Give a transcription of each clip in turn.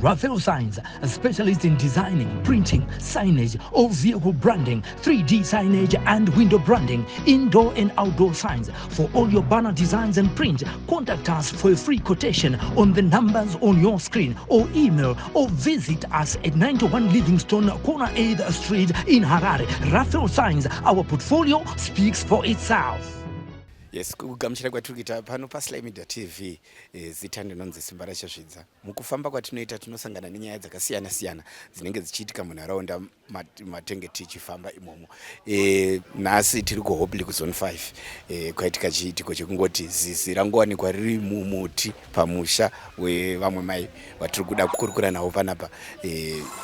Raphael Signs, a specialist in designing, printing, signage, all vehicle branding, 3D signage and window branding, indoor and outdoor signs. For all your banner designs and print, contact us for a free quotation on the numbers on your screen or email or visit us at 91 Livingstone, corner 8th Street in Harare. Raphael Signs, our portfolio speaks for itself. Yes, kugamuchira kwatiri kuita pano paSly Media TV. Zita ndinonzi Simba Rachazvidza. Mukufamba kwatinoita tinosangana nenyaya dzakasiyana siyana dzinenge dzichiitika munharaunda matenge tichifamba imomo. Nhasi tiri kuHopley, kuZone 5. Kwaitika chiitiko chekungoti zizi rangowanikwa riri mumuti pamusha wevamwe mai vatiri kuda kukurukura navo panapa.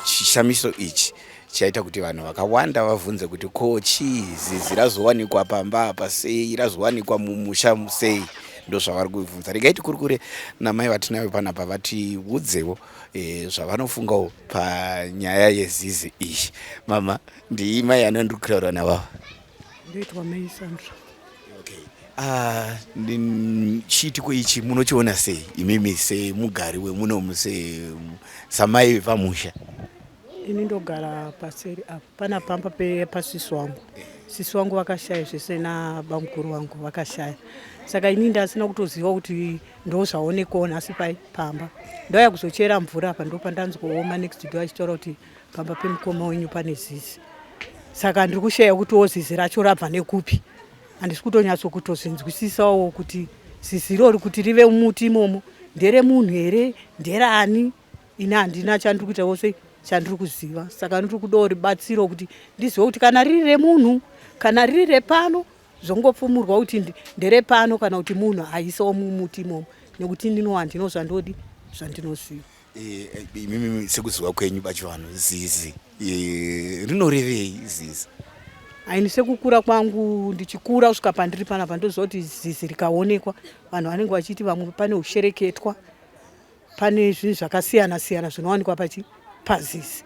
Chishamiso ichi chaita kuti vanhu vakawanda vabvunze kuti ko chii, zizi razowanikwa pamba apa sei, razowanikwa mumusha sei? Ndo zvavari kubvunza. Regai tikurukure namai vatinayo panapa vatiudzewo zvavanofungawo panyaya yezizi iyi. Mama, ndimai anondiri kutaura navava? Ndoitwa Mai Sandra. Okay. Chiitiko ichi munochiona sei imimi semugari wemunomu, samai vepamusha? Ini ndogara paseri apa, pana pamba pasisi wangu. Sisi wangu vakashaya zvese nabamukuru vangu vakashaya, saka ini ndasina kutoziva kuti ndo zvaonekwawo nhasi pai pamba. Ndauya kuzochera mvura apa, ndo pandanzwawo next door achitaura kuti pamba pemukoma wenyu pane zizi. Saka ndiri kushaya kutiwo zizi racho rabva nekupi. Handisi kutonyatso kutozvinzwisisawo kuti zizi irori kuti rive muti imomo nderemunhu here, nderani. Ini handina chandiri kuita wose chandiri kuziva, saka ndiri kudawo rubatsiro kuti ndizive kuti kana riri remunhu, kana riri repano, zvongopfumurwa kuti nderepano kana kuti munhu aisawo mumuti imomo, nekuti ndino handino zvandodi zvandinoziva. Imimi sekuziva kwenyu pachivanhu, zizi rinorevei, zizi? Aini sekukura kwangu, ndichikura kusvika pandiri panapa, ndoziva kuti zizi rikaonekwa vanhu vanenge vachiti vamwe pane ushereketwa, pane zvinhu zvakasiyana siyana zvinowanikwa pachi pazizi.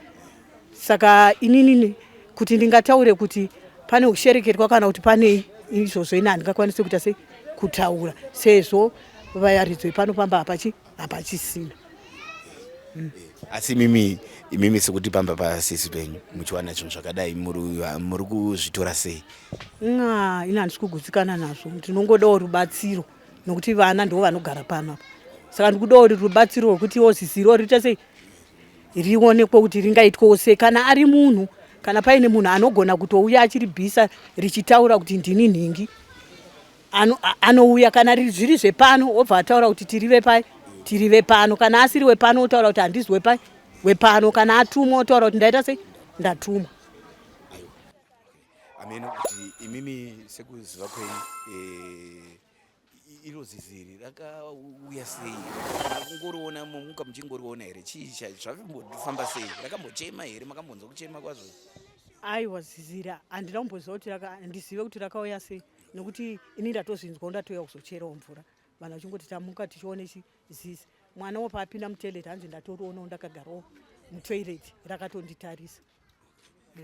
Saka inini kuti ndingataure kuti pane ushereketwa kana kuti pane izvozvo, ini handingakwanisi kuita sei kutaura, sezvo vayaridzo ipano pamba hapachi hapachisina. Asi imimi sekuti pamba pasisi penyu muchiwana zvinhu zvakadai, muri kuzvitora sei? Nga ini handisi kugutsikana nazvo. Ndinongodawo rubatsiro nokuti vana ndo vanogara pano apa, saka ndikudawo rubatsiro rwekuti zizi iro riite sei, rionekwe kuti ringaitwawo sei, kana ari munhu, kana paine munhu anogona kutouya achiribvisa richitaura kuti ndini nhingi. Anouya kana zviri zvepano, obva ataura kuti tiri vepai, tiri vepano. Kana asiri wepano, otaura kuti handisi wepai, wepano. Kana atumwa, otaura kuti ndaita sei, ndatumwa. Ameno kuti imimi sekuziva kwenyu, iro zizi iri rakauya sei? Makungoriona muka muchingoriona here? Chii zvambofamba sei? Rakambochema here? Makambonzwa kuchema kwazvo? Aiwa, zizira handina kumboziva kuti handizive kuti rakauya sei, nekuti ini ndatozvinzwa ndatouya kuzocherawo mvura, vanhu vachingoti tamuka tichione zizi. Mwana wopa apinda mutoilet, hanzi ndatorionawo ndakagarawo mutoilet, rakatonditarisa.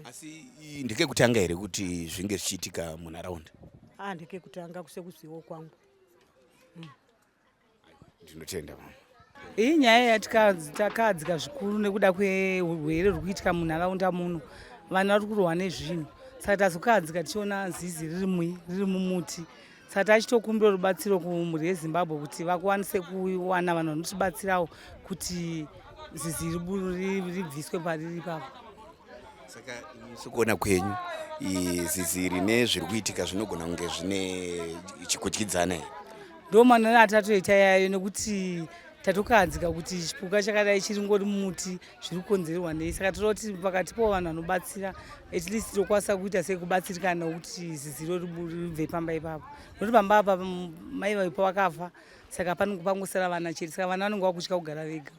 Asi ndekekutanga here kuti zvinge zvichiitika munharaunda? A, ndekekutanga kusekuzivo kwangu. Ndinotenda, mama. Iyi nyaya yatakadzika zvikuru nekuda kweurwere ruri kuitika munharaunda muno. Vanhu vari kurohwa nezvinhu, saka tazokadzika tichiona zizi riri mumuti. Saka tachitokumbira rubatsiro kumhuri yeZimbabwe kuti vakwanise kuwana vanhu vanotibatsirawo kuti zizi ribviswe pariri ipapo. Saka sekuona kwenyu, zizi rine zviri kuitika zvinogona kunge zvine chikudyidzana here? Ndo manera atatoita yayo, nekuti tatokadzika kuti chipuka chakadai chiri ngori mumuti zviri kukonzerwa nei. Saka toda kuti pakatipo vanhu vanobatsira, at least tokwanisa kuita sei kubatsirikana nokuti zizi iro ribve pamba ipapo, nokuti pamba apa mai vaipo vakafa, saka panenge pangosara vana chete, saka vana vanenge vakutya kugara vega.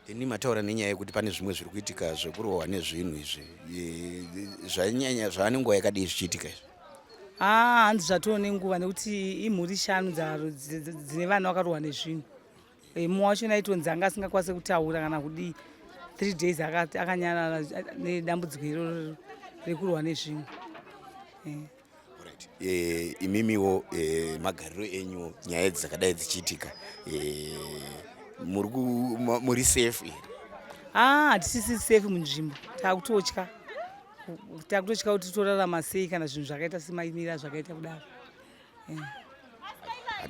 Ini mataura nenyaya yekuti pane zvimwe zviri kuitika zvekurohwa nezvinhu izvi. Zvanyanya zvava nenguva yakadii zvichiitika izvi? Haa, hanzi zvatoo nenguva, nekuti imhuri shanu dzine vana vakarohwa nezvinhu. Mumwe wacho aitonzi anga asingakwanisi kutaura kana kudii, 3 days akanyarara nedambudziko iroro rekurohwa nezvinhu. Alright. Imimiwo, magariro enyu, nyaya idzi dzakadai dzichiitika, Muri safe here? Ah, hatisisi safe munzvimbo, takutotya, takutotya kuti torarama sei kana zvinhu zvakaita semaimira zvakaita kudaro.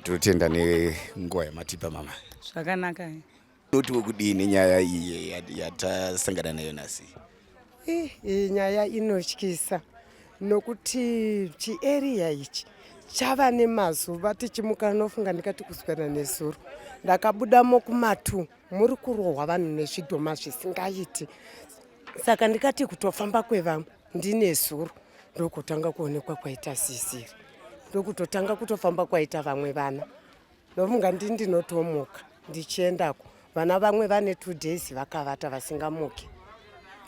Tinotenda nenguva yamatipa, mama. Zvakanaka. Totiwo kudii nenyaya iyi yatasangana nayo nhasi? Iyi nyaya inotyisa nokuti chiarea ichi chava nemazuva tichimuka. Nofunga ndikati kuswera nezuro ndakabudamo kuma2, muri kurohwa vanhu nezvidhoma zvisingaiti. Saka ndikati kutofamba kwevamwe ndine zuro ndokutanga kuonekwa kwaita ziziri, ndokutotanga kutofamba kwaita vamwe vana. Nofunga ndinotomuka ndichiendako, vana vamwe vane 2 days vakavata vasingamuki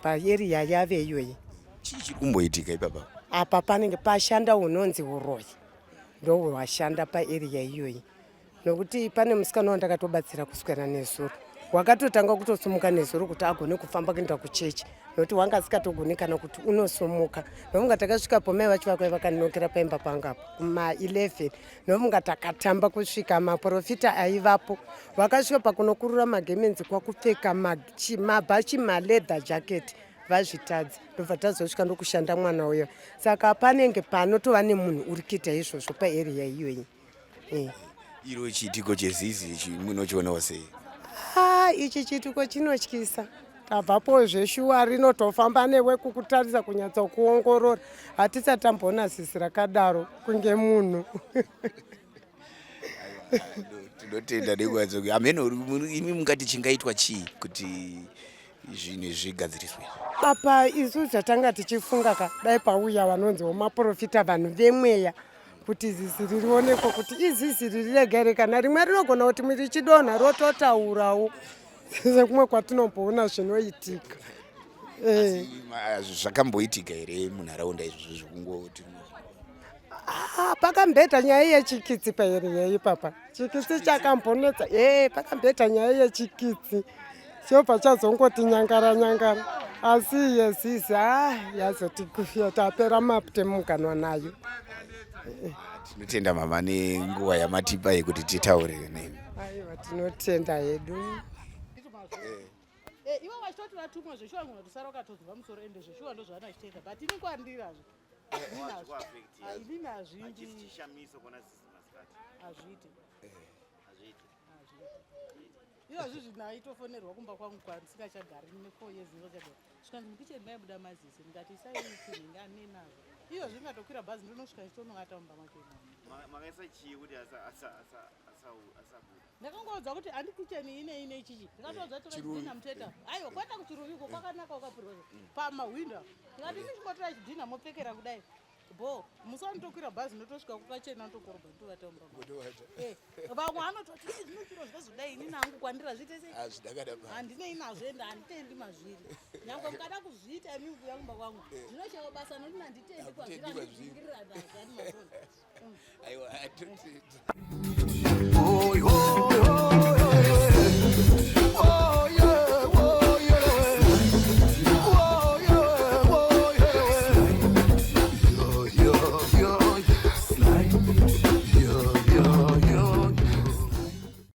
paarea yave iyoyi. Chii chiri kumboitika ipapa? Apa panenge pashanda unonzi uroyi, ndo hwashanda paarea iyoyi, nokuti pane musikana wandakatobatsira kuswera nezuro wakatotanga kutosumuka nezuro kuti agone kufamba kuenda kuchechi, nokuti wanga asikatogoni kana kuti unosumuka. Nofunga takasvika pomai vacho vakwai vakanokera paimba pangapo kuma11. Nofunga takatamba kusvika maprofita aivapo vakasvika pakunokurura magemenzi kwakupfeka mabhachi, maleather jacket, vazvitadzi. Ndobva tazosvika ndokushanda mwana uyo. Saka panenge panotova nemunhu uri kuita izvozvo paarea iyoyi. Iro chiitiko chezizi ichi munochionawo sei? Ha, ichi chiitiko chinotyisa. Tabvapo zveshuwa rinotofamba newe kukutarisa, kunyatsokuongorora. Hatisati tamboona zizi rakadaro kunge munhu. Tinotenda nenguva dzoke. Hameno, imi mungati chingaitwa chii kuti zvinhu zvigadziriswe? Apa isu zvatanga tichifunga ka, dai pauya vanonziwo maprofita, vanhu vemweya, kuti zizi ririonekwe kuti izizi riregere kana rimwe rinogona kuti richidonha rototaurawo sekumwe kwatinomboona zvinoitika. Zvakamboitika here munharaunda izvozvo zvekungoti? Ah, pakambeta nyaya yechikitsi paarea ipapa. Chikitsi chakambonetsa e, pakambeta nyaya yechikitsi chobva chazongoti nyangara nyangara, asi yezizi a yazoti tapera mapute mukanwa nayo. Tinotenda, mama, nenguva yamatipa yekuti titaure nemi. Aiwa, tinotenda hedu. Ivo vachitoti vatumwa zveshuwa, ngona tusara ukatozwa musoro, ende zveshuwa ndo zvavanachitenda, but ini kwandirazvo inini hazvindi, hazviiti, hazviiti. Izvozvi zvinaitofonerwa kumba kwangu kwandisingachagari ne4 years ndisingachagari, zvikanzi mukicheni maibuda mazizi. Ndikati isaitinhinga nenazvo. Izvozvi ndingatokwira bhazi ndonosvika ndichitonongata mumba macho imomo. Makaisa chii kuti asabuda? Ndakangoudza kuti handi kicheni ine ine ichichi. Ndikatoudza tora chidhina muteta. Aiwa, kwenda kuchiruviko kwakanaka, wakapurwa pamahwindo. Ndikati nichingotora chidhina mopfekera kudai bo, musi wanditokwira bhazi ndotosvika kukachena, ndokorobha, ndotovata mumba. Vamwe vanototi, "Ii, zvino chiro zvinozodai." Ini nangu kwandira zviite sei, handinei nazvo, ende handitendi mazviri. Nyangwe mukada kuzviita imi kuuya kumba kwangu, zvinochaiwa basa nokuti handitendi kwazviri, handizvingirira nazvo, handimazvona. Aiwa, totenda.